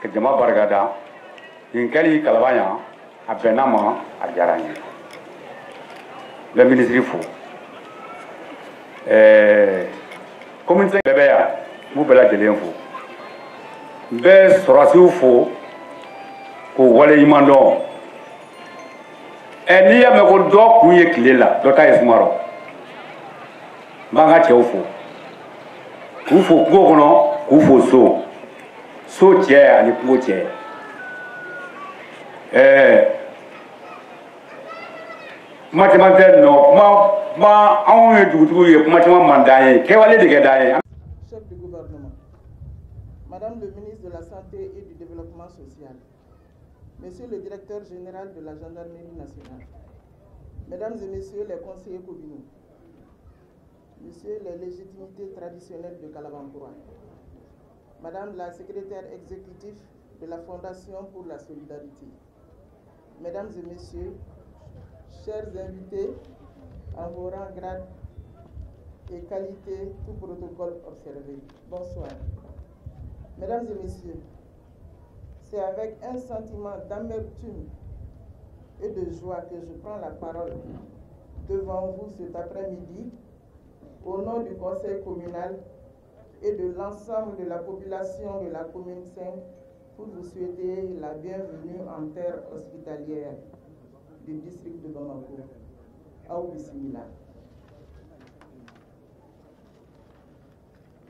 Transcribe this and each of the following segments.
Ka jama barikada. Nin kɛli Kalaban yan, a bɛnna ma, a diyara n ye. N bɛ minisiri fo. Commune bɛɛ bɛ yan, n b'u bɛɛ lajɛlen fo. N bɛ sɔrɔdasiw fo k'u waleɲuman dɔn. N'i y'a mɛn ko dɔ kun ye tile la, dɔ ta ye suma rɔ. N b'an ka cɛw fo. K'u fo kungo kɔnɔ, k'u fo so. So cɛ ani kungo cɛ. Kuma caman tɛ nɔ, kuma anw ye dugutigiw ye, kuma caman man d'an ye, kɛwale de kɛ d'an ye. Chef du gouvernement, Madame le ministre de la Santé et du Développement social, Monsieur le directeur général de la Gendarmerie nationale, Mesdames et Messieurs les conseillers communaux, Messieurs les légitimités traditionnelles de Kalabancoura, Madame la secrétaire exécutive de la Fondation pour la Solidarité, Mesdames et Messieurs, chers invités, en vos rangs, grades et qualités, tout protocole observé. Bonsoir. Mesdames et Messieurs, c'est avec un sentiment d'amertume et de joie que je prends la parole devant vous cet après-midi au nom du Conseil communal et de l'ensemble de la population de la commune 5 pour vous souhaiter la bienvenue en terre hospitalière du district de Bamako. Aou Bismillah.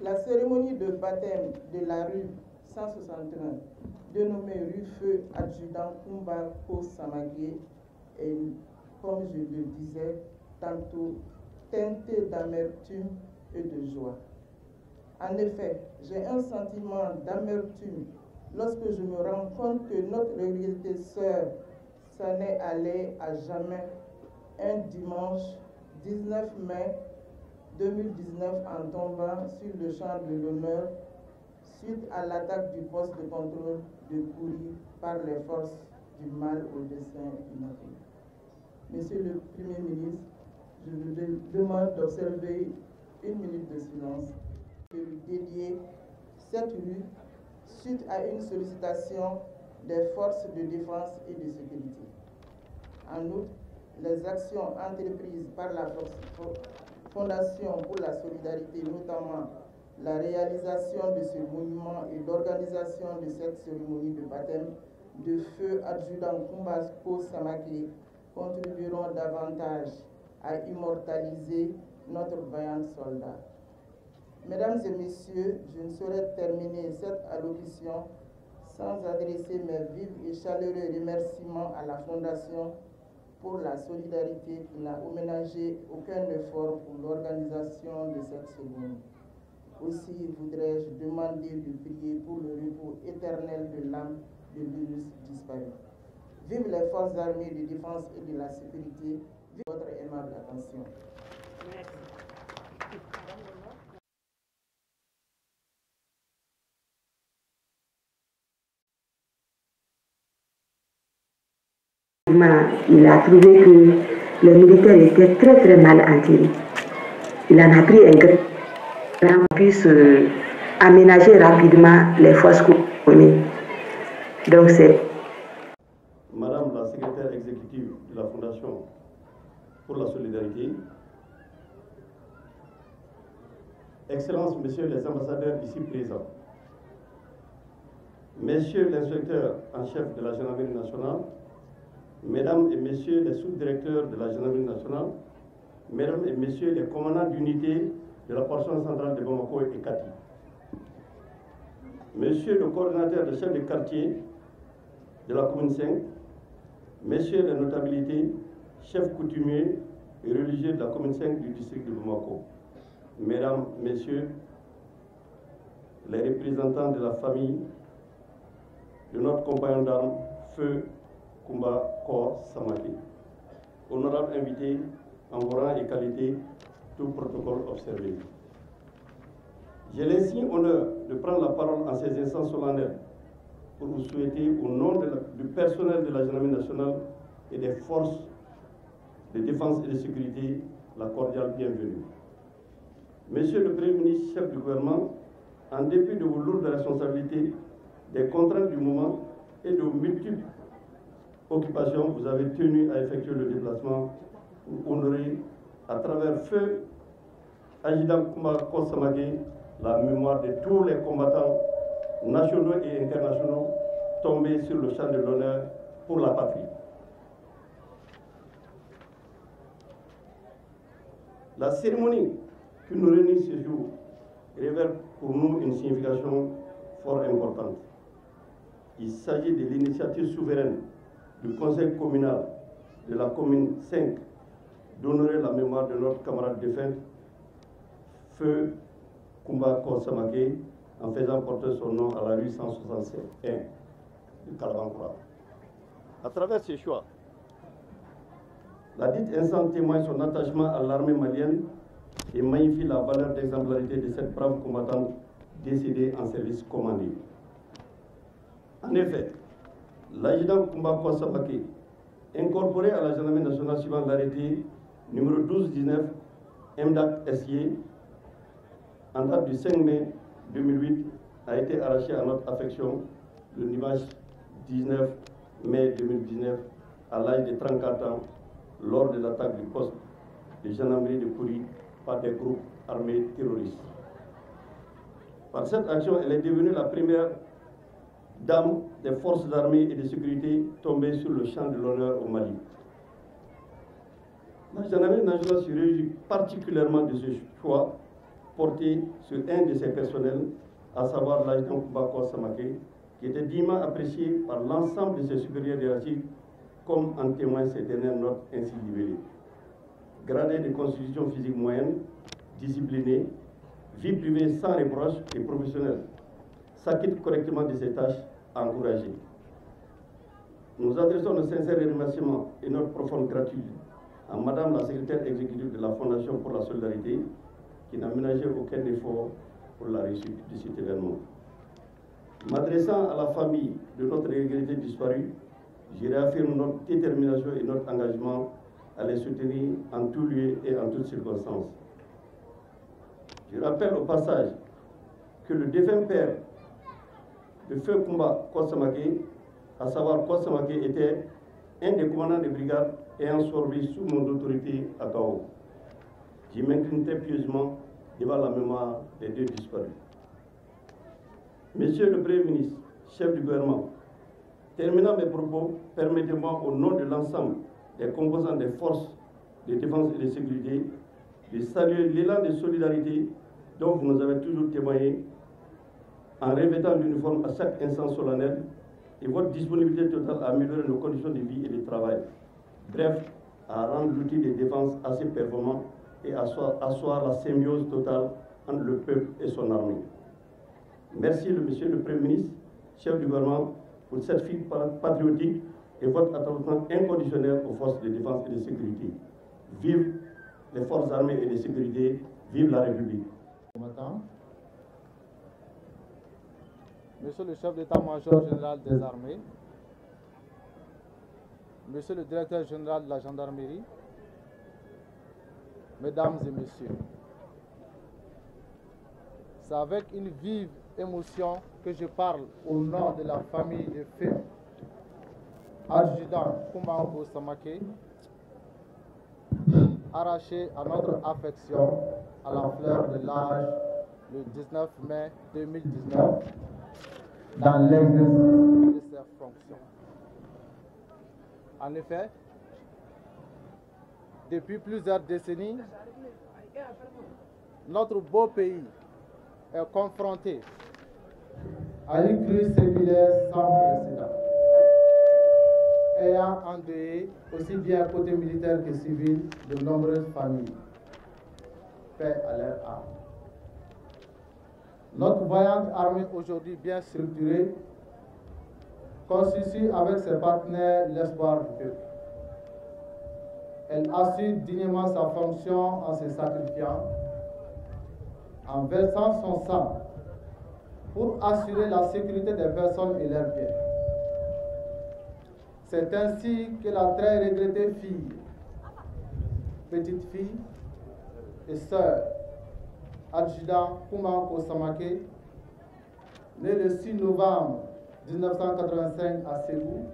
La cérémonie de baptême de la rue 161, dénommée rue Feu Adjudant Koumba Ko Samaké, est, comme je le disais tantôt, teintée d'amertume et de joie. En effet, j'ai un sentiment d'amertume lorsque je me rends compte que notre regrettée sœur s'en est allée à jamais un dimanche 19 mai 2019 en tombant sur le champ de l'honneur suite à l'attaque du poste de contrôle de Kouri par les forces du mal au dessein ignoré. Monsieur le Premier ministre, je vous demande d'observer une minute de silence et de lui dédier cette rue suite à une sollicitation des forces de défense et de sécurité. En outre, les actions entreprises par la Fondation pour la solidarité, notamment la réalisation de ce monument et l'organisation de cette cérémonie de baptême de feu adjudant Koumba Ko Samaké, contribueront davantage à immortaliser notre vaillant soldat. Mesdames et Messieurs, je ne saurais terminer cette allocution sans adresser mes vifs et chaleureux remerciements à la Fondation pour la solidarité qui n'a ménagé aucun effort pour l'organisation de cette cérémonie. Aussi voudrais-je demander de prier pour le repos éternel de l'âme de l'illustre disparu. Vive les forces armées de défense et de la sécurité. Vive votre aimable attention. Merci. Il a trouvé que les militaires étaient très très mal enterrés. Il en a pris un grand puisse aménager rapidement les fosses communes. Donc c'est. Madame la secrétaire exécutive de la Fondation pour la Solidarité, Excellences, Messieurs les ambassadeurs ici présents, Messieurs l'inspecteur en chef de la Gendarmerie nationale, Mesdames et Messieurs les sous-directeurs de la Gendarmerie nationale, Mesdames et Messieurs les commandants d'unité de la portion centrale de Bamako et Kati, Monsieur le coordonnateur des chefs de quartier de la commune 5, Messieurs les notabilités, chefs coutumiers et religieux de la commune 5 du district de Bamako, Mesdames, Messieurs les représentants de la famille de notre compagnon d'armes, Feu Koumba Ko Samaké. Honorable invité, en vos rangs et qualités, tout protocole observé. J'ai l'insigne honneur de prendre la parole en ces instants solennels pour vous souhaiter, au nom du personnel de la Gendarmerie nationale et des forces de défense et de sécurité, la cordiale bienvenue. Monsieur le Premier ministre, chef du gouvernement, en dépit de vos lourdes responsabilités, Des contraintes du moment et de multiples occupations, vous avez tenu à effectuer le déplacement pour honorer à travers feu Adjudant Koumba Samake la mémoire de tous les combattants nationaux et internationaux tombés sur le champ de l'honneur pour la patrie. La cérémonie qui nous réunit ce jour révèle pour nous une signification fort importante. Il s'agit de l'initiative souveraine du Conseil communal de la commune 5 d'honorer la mémoire de notre camarade défunt, feu Koumba Samake, en faisant porter son nom à la rue 161 de Kalaban-Koura. À travers ce choix, la dite instance témoigne son attachement à l'armée malienne et magnifie la valeur d'exemplarité de cette brave combattante décédée en service commandé. En effet, l'adjudant Koumba Samake, incorporé à la gendarmerie nationale suivant l'arrêté numéro 12-19 MDAC SIE, en date du 5 mai 2008, a été arraché à notre affection le dimanche 19 mai 2019 à l'âge de 34 ans lors de l'attaque du poste de gendarmerie de Kouri par des groupes armés terroristes. Par cette action, elle est devenue la première dame des forces armées et de sécurité tombée sur le champ de l'honneur au Mali. La gendarmerie nationale se réjouit particulièrement de ce choix porté sur un de ses personnels, à savoir l'adjudant Koumba Samake, qui était dignement apprécié par l'ensemble de ses supérieurs hiérarchiques, comme en témoigne ces dernières notes ainsi libellées. Gradé de constitution physique moyenne, discipliné, vie privée sans reproche et professionnelle, s'acquitte correctement de ses tâches encouragées. Nous adressons nos sincères remerciements et notre profonde gratitude à Madame la secrétaire exécutive de la Fondation pour la Solidarité, qui n'a ménagé aucun effort pour la réussite de cet événement. M'adressant à la famille de notre regretté disparu, je réaffirme notre détermination et notre engagement à les soutenir en tout lieu et en toutes circonstances. Je rappelle au passage que le défunt père de feu Koumba Samake, à savoir Samake, était un des commandants de brigade ayant servi sous mon autorité à Gao. Je m'incline très pieusement devant la mémoire des deux disparus. Monsieur le Premier ministre, chef du gouvernement, terminant mes propos, permettez-moi au nom de l'ensemble des composants des forces de défense et de sécurité de saluer l'élan de solidarité dont vous nous avez toujours témoigné en revêtant l'uniforme à chaque instant solennel et votre disponibilité totale à améliorer nos conditions de vie et de travail. Bref, à rendre l'outil de défense assez performant et à asseoir la symbiose totale entre le peuple et son armée. Merci, Monsieur le Premier ministre, chef du gouvernement, pour cette fibre patriotique et votre attachement inconditionnel aux forces de défense et de sécurité. Vive les forces armées et de sécurité, vive la République. Bon matin. Monsieur le chef d'état-major général des armées, Monsieur le directeur général de la gendarmerie, Mesdames et Messieurs, c'est avec une vive émotion que je parle au nom de la famille de feu adjudant Koumba Samake, arraché à notre affection à la fleur de l'âge le 19 mai 2019 dans l'exercice de ses fonctions. En effet, depuis plusieurs décennies, notre beau pays est confronté à une crise séculaire sans précédent, ayant endeuillé aussi bien côté militaire que civil de nombreuses familles. Paix à leur âme. Notre vaillante armée aujourd'hui bien structurée constitue avec ses partenaires l'espoir du peuple. Elle assure dignement sa fonction en se sacrifiant, en versant son sang pour assurer la sécurité des personnes et leurs biens. C'est ainsi que la très regrettée fille, petite fille et sœur, adjudant Koumba Samake, née le 6 novembre 1985 à Ségou,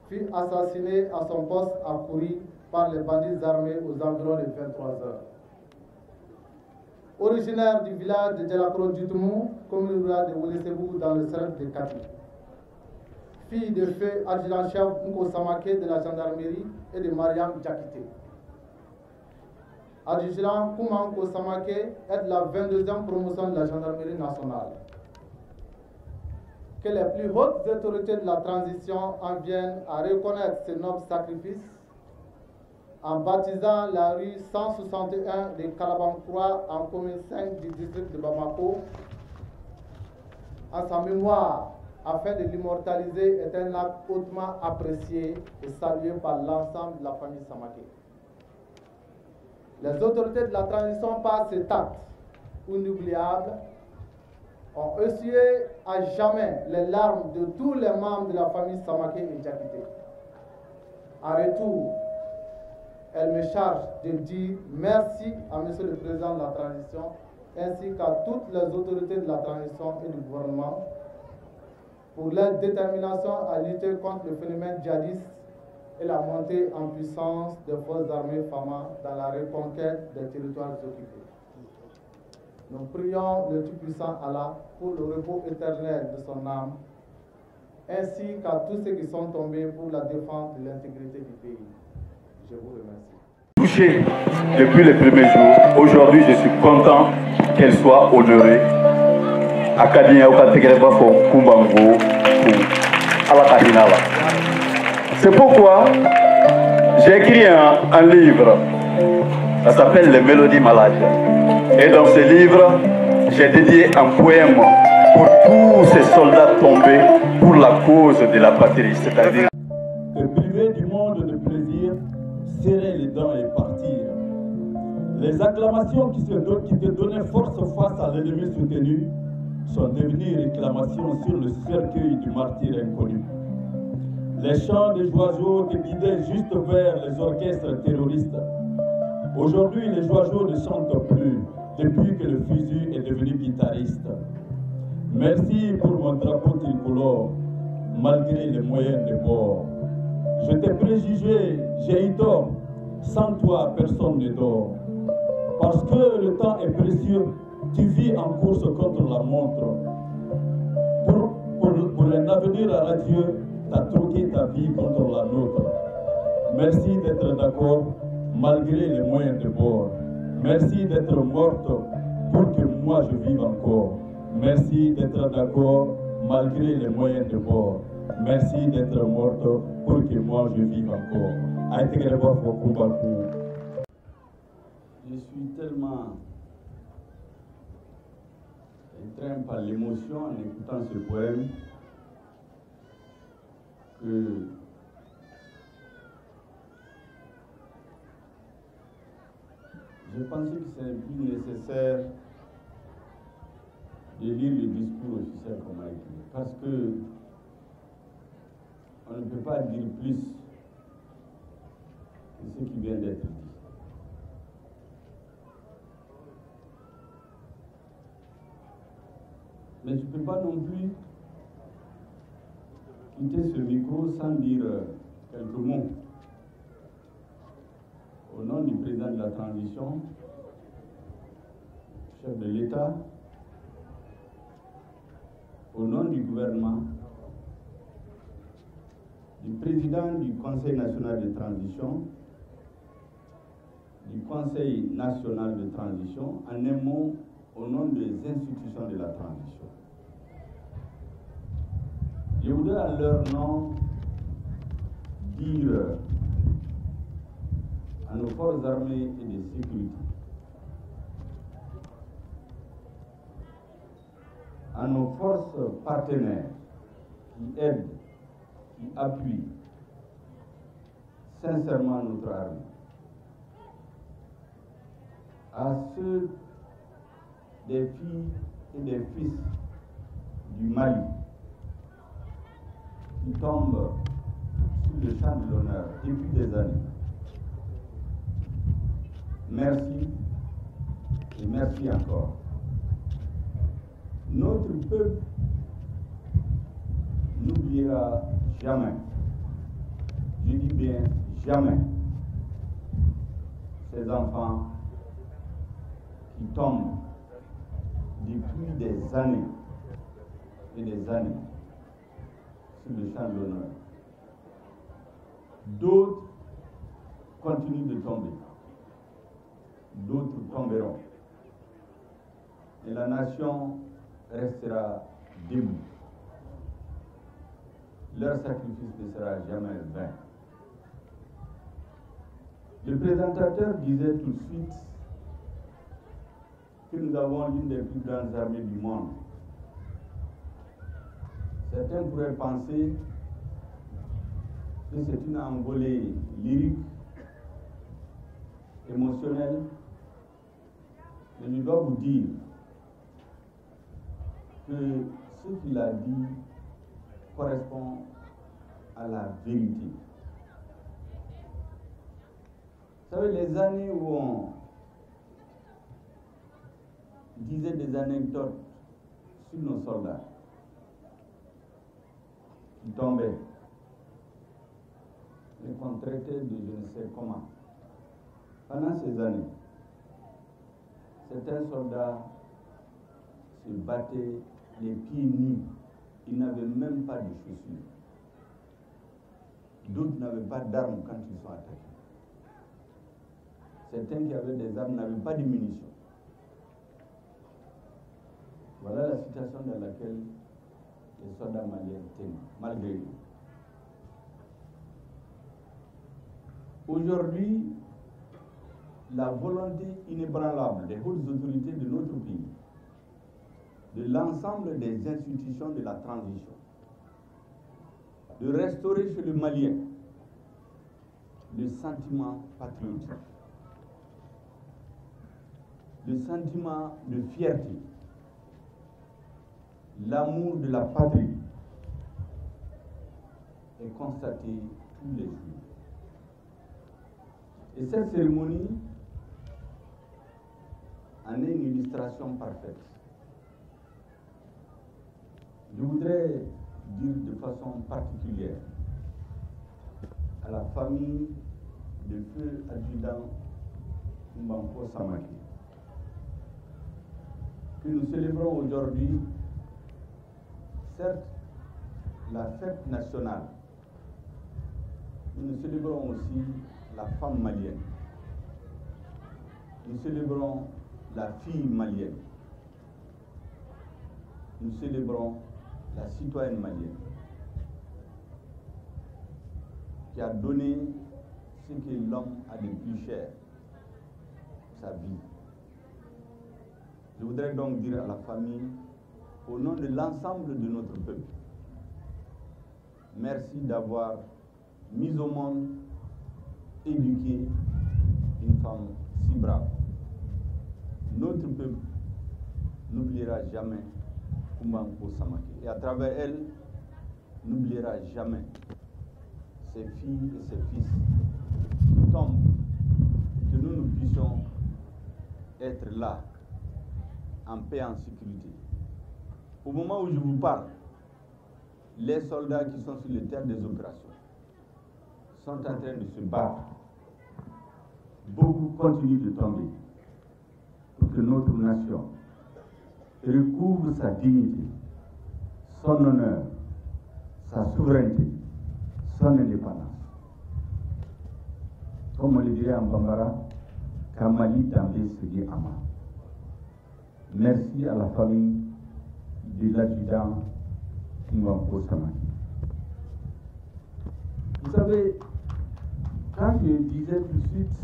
fut assassiné à son poste à Kouri par les bandits armés aux environs de 23 heures. Originaire du village de Djalakro Djutoumou, commune rurale de Ouéléssébougou dans le cercle de Kati. Fille de feu adjudant-chef Nko Samake de la gendarmerie et de Mariam Diakité. Adjudant Kouma Nko Samake est de la 22e promotion de la gendarmerie nationale. Que les plus hautes autorités de la transition en viennent à reconnaître ce noble sacrifice en baptisant la rue 161 de Kalabancoura en commune 5 du district de Bamako en sa mémoire afin de l'immortaliser est un acte hautement apprécié et salué par l'ensemble de la famille Samake. Les autorités de la transition par cet acte inoubliable ont essuyé à jamais les larmes de tous les membres de la famille Samake et Diakité. En retour, elle me charge de dire merci à Monsieur le Président de la Transition ainsi qu'à toutes les autorités de la transition et du gouvernement pour leur détermination à lutter contre le phénomène djihadiste et la montée en puissance des forces armées FAMA dans la reconquête des territoires occupés. Nous prions le Tout-Puissant Allah pour le repos éternel de son âme, ainsi qu'à tous ceux qui sont tombés pour la défense de l'intégrité du pays. Je vous remercie. Touché depuis le premier jour, aujourd'hui je suis content qu'elle soit honorée. C'est pourquoi j'ai écrit un livre, ça s'appelle Les Mélodies Malades. Et dans ce livre, j'ai dédié un poème pour tous ces soldats tombés pour la cause de la patrie, c'est-à-dire te priver du monde de plaisir, serrer les dents et partir. Les acclamations qui te donnaient force face à l'ennemi soutenu sont devenues réclamations sur le cercueil du martyr inconnu. Les chants des oiseaux te guidaient juste vers les orchestres terroristes. Aujourd'hui, les oiseaux ne chantent plus depuis que le fusil est devenu guitariste. Merci pour mon drapeau tricolore, malgré les moyens de bord. Je t'ai préjugé, j'ai eu tort. Sans toi, personne ne dort. Parce que le temps est précieux, tu vis en course contre la montre. Pour un avenir radieux, t'as troqué ta vie contre la nôtre. Merci d'être d'accord malgré les moyens de bord. Merci d'être morte pour que moi je vive encore. Merci d'être d'accord malgré les moyens de bord. Merci d'être morte pour que moi je vive encore. Je suis tellement étreint par l'émotion en écoutant ce poème que je pensais que c'est plus nécessaire de lire le discours officiel qu'on m'a écrit, parce que on ne peut pas dire plus que ce qui vient d'être dit. Mais je ne peux pas non plus quitter ce micro sans dire quelques mots. Au nom du président de la transition, chef de l'État, au nom du gouvernement, du président du Conseil national de transition, du Conseil national de transition, en un mot, au nom des institutions de la transition. Je voudrais à leur nom dire à nos forces armées et de sécurité, à nos forces partenaires qui aident, qui appuient sincèrement notre armée, à ceux des filles et des fils du Mali qui tombent sur le champ de l'honneur depuis des années. Merci et merci encore. Notre peuple n'oubliera jamais, je dis bien jamais, ces enfants qui tombent depuis des années et des années sur le champ de l'honneur. D'autres continuent de tomber, d'autres tomberont. Et la nation restera debout. Leur sacrifice ne sera jamais vain. Le présentateur disait tout de suite que nous avons l'une des plus grandes armées du monde. Certains pourraient penser que c'est une envolée lyrique, émotionnelle, mais je dois vous dire que ce qu'il a dit correspond à la vérité. Vous savez, les années où on disait des anecdotes sur nos soldats qui tombaient et qu'on traitait de je ne sais comment. Pendant ces années, certains soldats se battaient les pieds nus. Ils n'avaient même pas de chaussures. D'autres n'avaient pas d'armes quand ils sont attaqués. Certains qui avaient des armes n'avaient pas de munitions. Voilà la situation dans laquelle les soldats maliens tiennent, malgré eux. Aujourd'hui, la volonté inébranlable des hautes autorités de notre pays, de l'ensemble des institutions de la transition, de restaurer chez le Malien le sentiment patriotique, le sentiment de fierté, l'amour de la patrie est constaté tous les jours. Et cette cérémonie en est une illustration parfaite. Je voudrais dire de façon particulière à la famille de feu adjudant Koumanko Samaké que nous célébrons aujourd'hui, certes, la fête nationale, mais nous célébrons aussi la femme malienne. Nous célébrons la fille malienne. Nous célébrons la citoyenne malienne qui a donné ce que l'homme a de plus cher, sa vie. Je voudrais donc dire à la famille, au nom de l'ensemble de notre peuple, merci d'avoir mis au monde, éduqué une femme si brave. Notre peuple n'oubliera jamais Koumanko Samaké. Et à travers elle, n'oubliera jamais ses filles et ses fils qui tombent, que nous, nous puissions être là, en paix, en sécurité. Au moment où je vous parle, les soldats qui sont sur le terrain des opérations sont en train de se battre. Beaucoup continuent de tomber pour que notre nation recouvre sa dignité, son honneur, sa souveraineté, son indépendance. Comme on le dirait en Bambara, Kamali Dambe Segi Ama. Merci à la famille de l'adjudant Koumanko Samaké. Vous savez, quand je disais tout de suite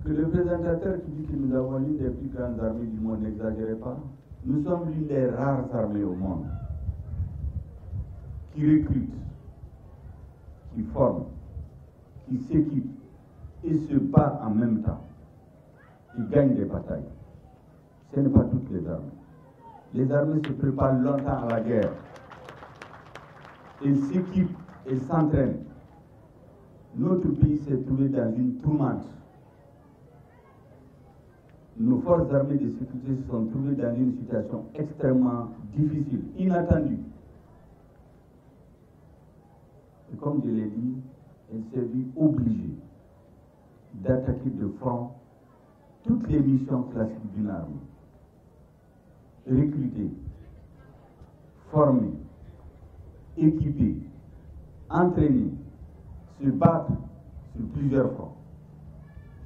que le présentateur qui dit que nous avons l'une des plus grandes armées du monde n'exagérait pas, nous sommes l'une des rares armées au monde qui recrute, qui forme, qui s'équipe et se bat en même temps, qui gagne des batailles. Ce n'est pas toutes les armées. Les armées se préparent longtemps à la guerre. Elles s'équipent et s'entraînent. Notre pays s'est trouvé dans une tourmente. Nos forces armées de sécurité se sont trouvées dans une situation extrêmement difficile, inattendue. Et comme je l'ai dit, elle s'est vue obligée d'attaquer de front toutes les missions classiques d'une armée. Recruter, former, équiper, entraîner, se battre sur plusieurs fronts,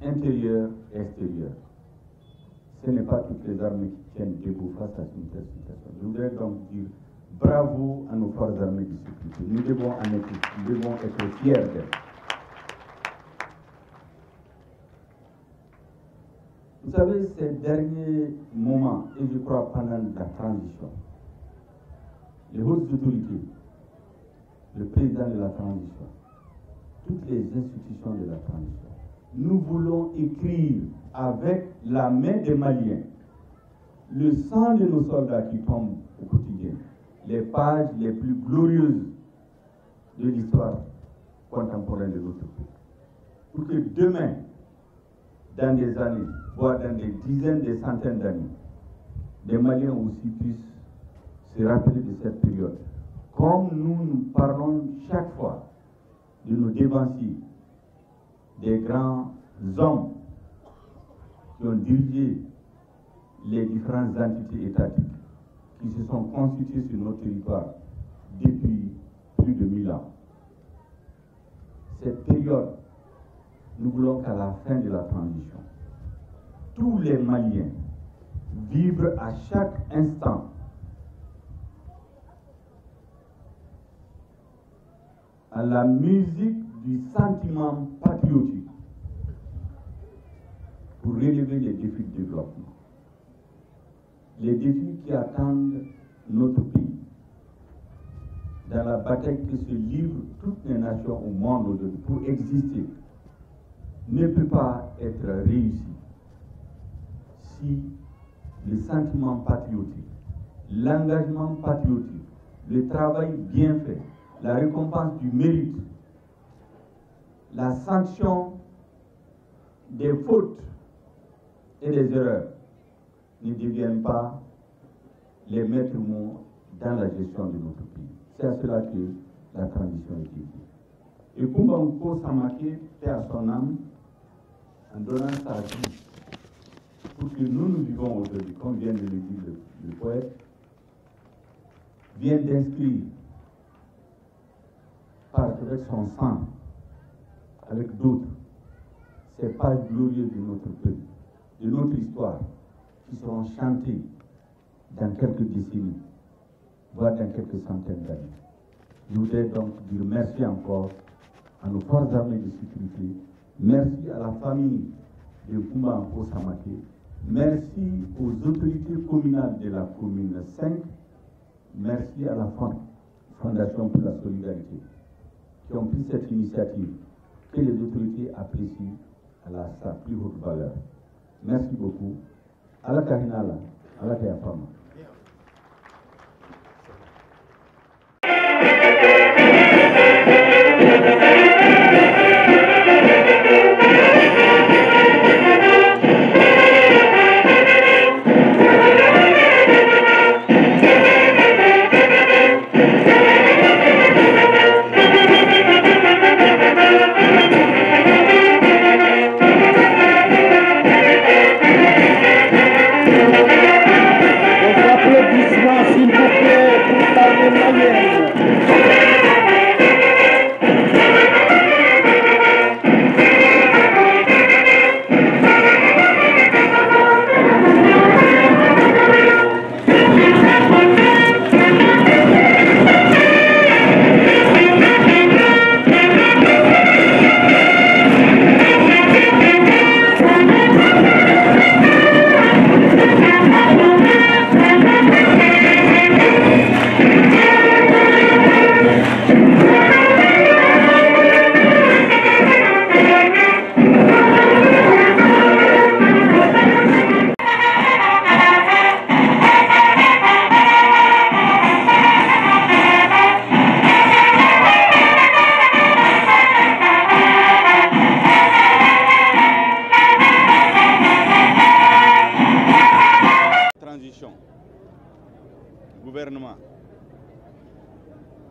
intérieur et extérieur. Ce n'est pas toutes les armées qui tiennent debout face à une telle situation. Je voudrais donc dire bravo à nos forces armées de sécurité. Nous devons en être, nous devons être fiers d'elles. Vous savez, ces derniers moments, et je crois pendant la transition, les hautes autorités, le président de la transition, toutes les institutions de la transition, nous voulons écrire avec la main des Maliens le sang de nos soldats qui tombent au quotidien, les pages les plus glorieuses de l'histoire contemporaine de notre pays. Pour que demain, dans des années, voire dans des dizaines, des centaines d'années, les Maliens aussi puissent se rappeler de cette période. Comme nous, nous parlons chaque fois de nos dévanciers, des grands hommes qui ont dirigé les différentes entités étatiques qui se sont constituées sur notre territoire depuis plus de 1000 ans. Cette période, nous voulons qu'à la fin de la transition, tous les Maliens vibrent à chaque instant à la musique du sentiment patriotique pour relever les défis de développement, les défis qui attendent notre pays dans la bataille qui se livrent toutes les nations au monde aujourd'hui pour exister, ne peut pas être réussi si le sentiment patriotique, l'engagement patriotique, le travail bien fait, la récompense du mérite, la sanction des fautes et des erreurs ne deviennent pas les maîtres mots dans la gestion de notre pays. C'est à cela que la transition est dédiée. Et Koumba Nko Samaké, paix à son âme, en donnant sa vie pour que nous nous vivons aujourd'hui, comme vient de le dire le poète, vient d'inscrire avec son sang, avec d'autres, ces pages glorieuses de notre peuple, de notre histoire, qui seront chantées dans quelques décennies, voire dans quelques centaines d'années. Je voudrais donc dire merci encore à nos forces armées de sécurité, merci à la famille de Koumba Nko Samaké, merci aux autorités communales de la commune 5, merci à la Fondation pour la solidarité, qui ont pris cette initiative que les autorités apprécient à sa plus haute valeur. Merci beaucoup. Ala ka hinɛ a la, Ala ka yafa ma.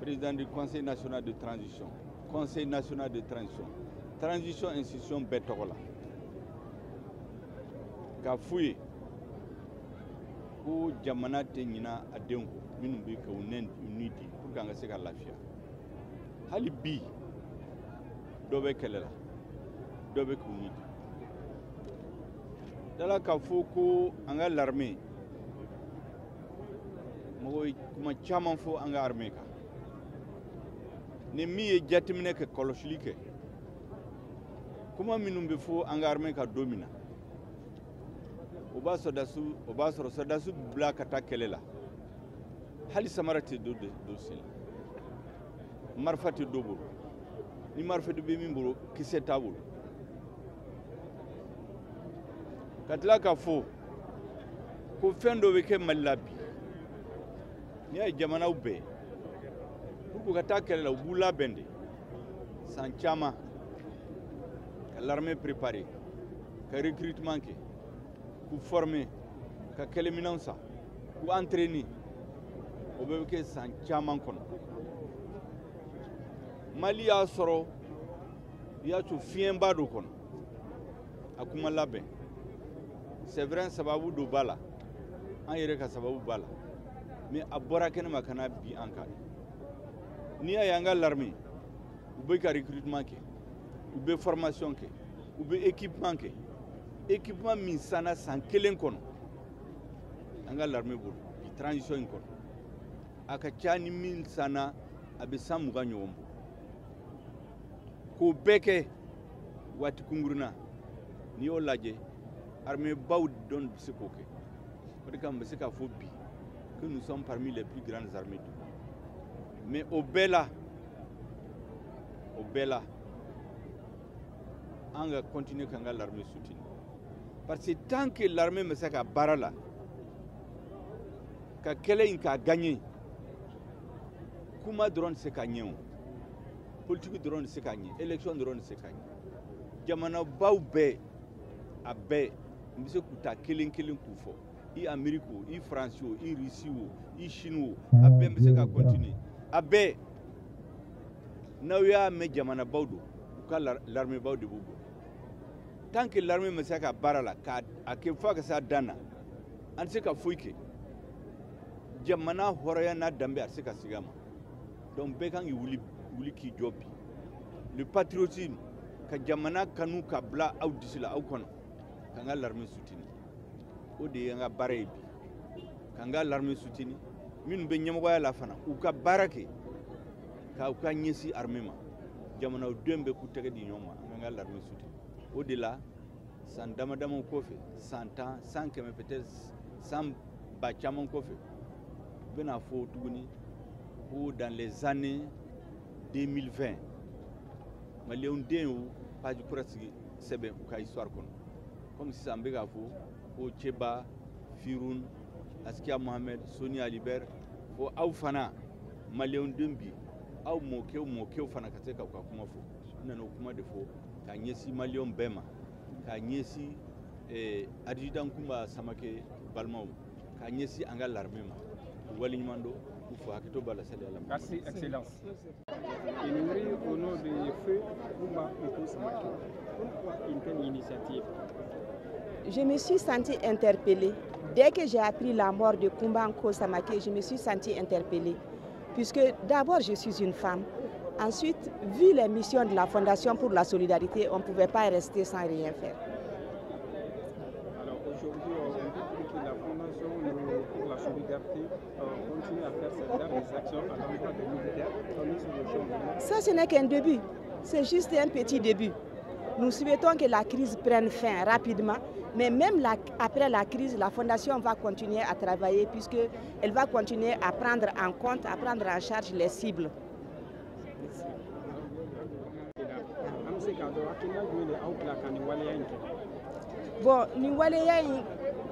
Président du Conseil national de transition, Conseil national de transition, transition institution bɛɛ tɔgɔ la, k'a f'u ye ko jamana tɛ ɲina a denw kɔ minnu bɛ ka u nɛn u ni di pour que an ka se ka lafiya. Hali bi dɔ bɛ kɛlɛ la, dɔ bɛ k'u ni di. Dala k'a fɔ ko an ka l'armée, mɔgɔw ye kuma caman fɔ an ka armée kan. Ni min ye jateminɛ kɛ, kɔlɔsili kɛ, kuma minnu bɛ fɔ an ka armée kan don min na, o b'a sɔrɔdasiw o b'a sɔrɔ sɔrɔdasiw bila ka taa kɛlɛ la, hali samara tɛ dɔ dɔ sen la, marifa tɛ dɔ bolo, ni marifa bɛ min bolo, kisɛ t'a bolo. Ka tila k'a fɔ ko fɛn dɔ bɛ kɛ Mali la bi, n'i y'a ye jamanaw bɛɛ pour que u ka taa kɛlɛ la, u b'u labɛn de san caman, ka l'armée préparer, ka recrutement kɛ, k'u former, ka kɛlɛminɛnw san, k'u entraîner, o bɛɛ bɛ kɛ san caman kɔnɔ. Mali y'a sɔrɔ i y'a to fiɲɛba dɔ kɔnɔ, a kuma labɛn. C'est vrai, sababu dɔ b'a la, an yɛrɛ ka sababu b'a la, mais a bɔra kɛnɛma ka na bi an kan. N'i y'a ye an ka l'armée, u bɛ ka recrutement kɛ, u bɛ formation kɛ, u bɛ équipement kɛ, équipement min sanna san kelen kɔnɔ an ka l'armée bolo bi transition in kɔnɔ, a ka ca ni min sanna a bɛ san 20 ɲɔgɔn bɔ. K'o bɛɛ kɛ waati kunkurunna, n'i y'o lajɛ, armée baw dɔn bɛ se k'o kɛ. O de kama n bɛ se k'a fɔ bi que nous sommes parmi les plus grandes armées du monde. Mais o bɛɛ la, o bɛɛ la, an ka continuer k'an ka l'armée soutenir, parce que tant que l'armée ma se ka baara la ka kɛlɛ in k'a gagner, kuma dɔrɔn tɛ se ka ɲɛ, o politique dɔrɔn tɛ se ka ɲɛ, élection dɔrɔn tɛ se ka ɲɛ. Jamanabaw bɛɛ, a bɛɛ, n bɛ se k'u ta kelen kelen k'u fɔ, i Amérique o, i France o, i Russie o, i Chine o, a bɛɛ bɛ se ka continuer. A bɛɛ, n'aw y'a mɛn jamanabaw don, u ka l'armée baw de b'u bolo. Tant que l'armée ma se ka baara la k'a kɛ fo a ka se a dan na, an tɛ se ka foyi kɛ. Jamana hɔrɔnya n'a danbe, a tɛ se ka segin a ma. Donc bɛɛ kan k'i wuli wuli k'i jɔ bi, le patriotisme, ka jamana kanu ka bila aw disi la, aw kɔnɔ, k'an ka l'armée soutenir. O de ye an ka baara ye bi, k'an ka l'armée soutenir. Minnu bɛ ɲɛmɔgɔya la fana, u ka baara kɛ k'u ka ɲɛsin armée ma. Jamanadenw bɛɛ k'u tɛgɛ di ɲɔgɔn ma, an ka l'armée soutenir. O de la, san dama damaw kɔfɛ, san 10, san 100, peut-être san ba caman kɔfɛ, u bɛna fɔ tuguni ko dans les années 2020, maliyɛnw den y'u page kura sigi sɛbɛn u ka histoire kɔnɔ. Comme sisan an bɛ k'a fɔ ko Cɛba Firun, Askia Mohamed, Soni Ali Ber, fo aw fana maliyɛnw den bi, aw mɔkɛw mɔkɛw fana ka se k'aw ka kuma fɔ. N nana o kuma de fɔ k'a ɲɛsin maliyɛnw bɛɛ ma, k'a ɲɛsin adjudant Kunba Samake balimaw ma, k'a ɲɛsin an ka l'armée ma. U waleɲuman dɔn, k'u fo. Hakɛto b'a la, sali ala. Merci, Excellence. Honoré au nom de Feu Koumba Nko Samake, pourquoi une telle initiative? Je me suis sentie interpellée. Dès que j'ai appris la mort de Koumba Nko Samake, je me suis sentie interpellée. Puisque d'abord, je suis une femme. Ensuite, vu les missions de la Fondation pour la solidarité, on ne pouvait pas rester sans rien faire. Alors aujourd'hui, on dit que la Fondation pour la solidarité continue à faire cette actions à l'endroit des militaires tombés sur le champ d'honneur. Ça, ce n'est qu'un début. C'est juste un petit début. Nous souhaitons que la crise prenne fin rapidement, mais même après la crise, la Fondation va continuer à travailler puisqu'elle va continuer à prendre en compte, à prendre en charge les cibles. An bɛ se k'a dɔn hakilina jumɛn de aw bila ka nin waleya in kɛ? Bon, nin waleya in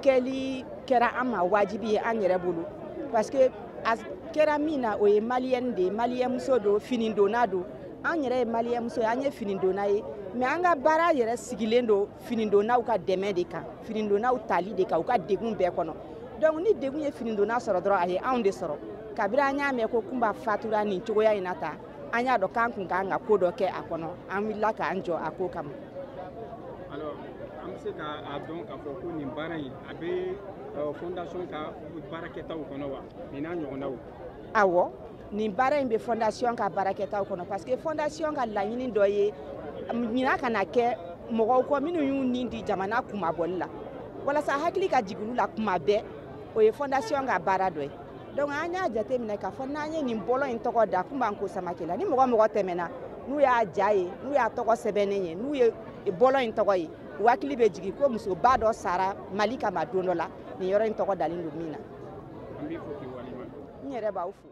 kɛli kɛra an ma wajibi ye an yɛrɛ bolo, parce que a kɛra min na, o ye maliyɛn de ye, maliyɛnmuso don, finidonna don. An yɛrɛ ye maliyɛnmuso ye, an ye finidonna ye, mais an ka baara yɛrɛ sigilen don finidonnaw ka dɛmɛ de kan, finidonnaw tali de kan u ka degun bɛɛ kɔnɔ. Donc ni degun ye finidonna sɔrɔ dɔrɔn, a ye anw de sɔrɔ. Kabiri an y'a mɛn ko Kunba fatura nin cogoya in na tan, an y'a dɔn k'an kun kan ka ko dɔ kɛ a kɔnɔ, an wulila k'an jɔ a ko kama. Alors, an bɛ se k'a dɔn k'a fɔ ko nin baara in, a bɛ fondation ka baarakɛtaw kɔnɔ wa, nin n'a ɲɔgɔnnaw? Awɔ, nin baara in bɛ fondation ka baarakɛtaw kɔnɔ, parce que fondation ka laɲini dɔ ye ɲinan kana kɛ mɔgɔw kɔ minnu y'u nin di jamana kunmabɔli la, walasa hakili ka jigin olu la kuma bɛɛ. O ye fondation ka baara dɔ ye. Donc an y'a jateminɛ k'a fɔ n'an ye nin bɔlɔn in tɔgɔ da Kunba Nko Samake la, ni mɔgɔ mɔgɔ tɛmɛna, n'u y'a ja ye, n'u y'a tɔgɔ sɛbɛnnen ye, n'u ye bɔlɔn in tɔgɔ ye, u hakili bɛ jigin ko musoba dɔ sara Mali kama don dɔ la, nin yɔrɔ in tɔgɔ dalen don min na. An b'i fo k'i waleɲuman dɔn. N yɛrɛ b'aw fo.